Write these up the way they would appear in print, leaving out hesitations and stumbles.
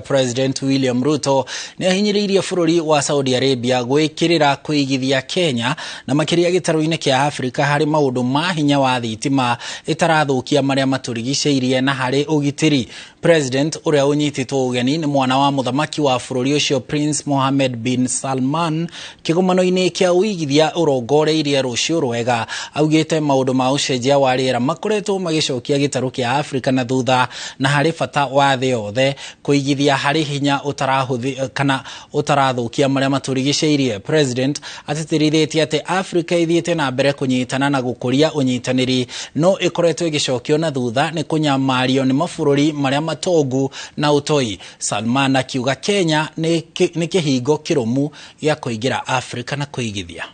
President William Ruto nĩ ahinyĩrĩirie bũrũri wa Saudi Arabia gwĩkĩrĩra kũigithia Kenya na makĩria gĩtarũ-inĩ kĩa Afrika harĩ maũndũ ma hinya wa thitima ĩtarathũkia marĩa matũrigicĩirie na harĩ ũgitĩri. President ũrĩa ũnyitĩtwo ũgeni nĩ mwana wa mũthamaki wa bũrũri ũcio Prince Mohammed bin Salman kĩgomano-inĩ kĩa ũigithia ũrongoreirie rũciũ rwega, augĩte maũndũ ma ũcenjia wa rĩera makoretwo magĩcokia gĩtarũ kĩa Afrika na thutha na harĩ bata wa thĩ yothe kũigithia harĩ hinya ũtarahũthi kana ũtarathũkia marĩa matũrigicĩirie. President atĩtĩrithĩtie atĩ Afrika ĩthiĩte na mbere kũnyitana na gũkũria ũnyitanĩri no ĩkoretwo ĩgĩcokio na thutha nĩ kũnyamario nĩ mabũrũri marĩa matongu na ũtoi. Salman akiuga Kenya nĩ kĩhingo kĩrũmu gĩa kũingĩra Afrika na kũigithia.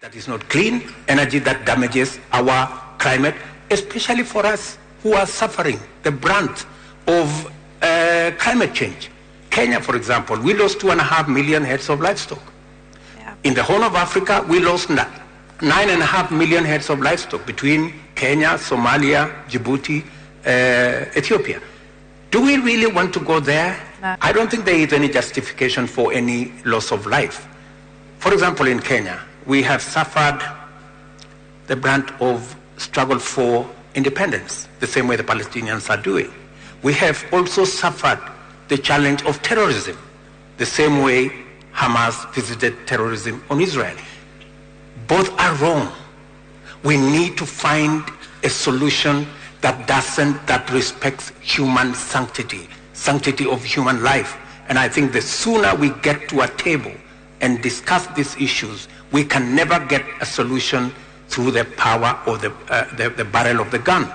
That is not clean energy that damages our climate, especially for us who are suffering the brunt of climate change. Kenya, for example, we lost 2.5 million heads of livestock. Yeah. In the Horn of Africa, we lost 9.5 million heads of livestock between Kenya, Somalia, Djibouti, Ethiopia. Do we really want to go there? No. I don't think there is any justification for any loss of life. For example, in Kenya, we have suffered the brunt of struggle for independence, the same way the Palestinians are doing. We have also suffered the challenge of terrorism, the same way Hamas visited terrorism on Israel. Both are wrong. We need to find a solution that doesn't, that respects human sanctity, sanctity of human life. And I think the sooner we get to a table and discuss these issues, we can never get a solution through the power or the barrel of the gun.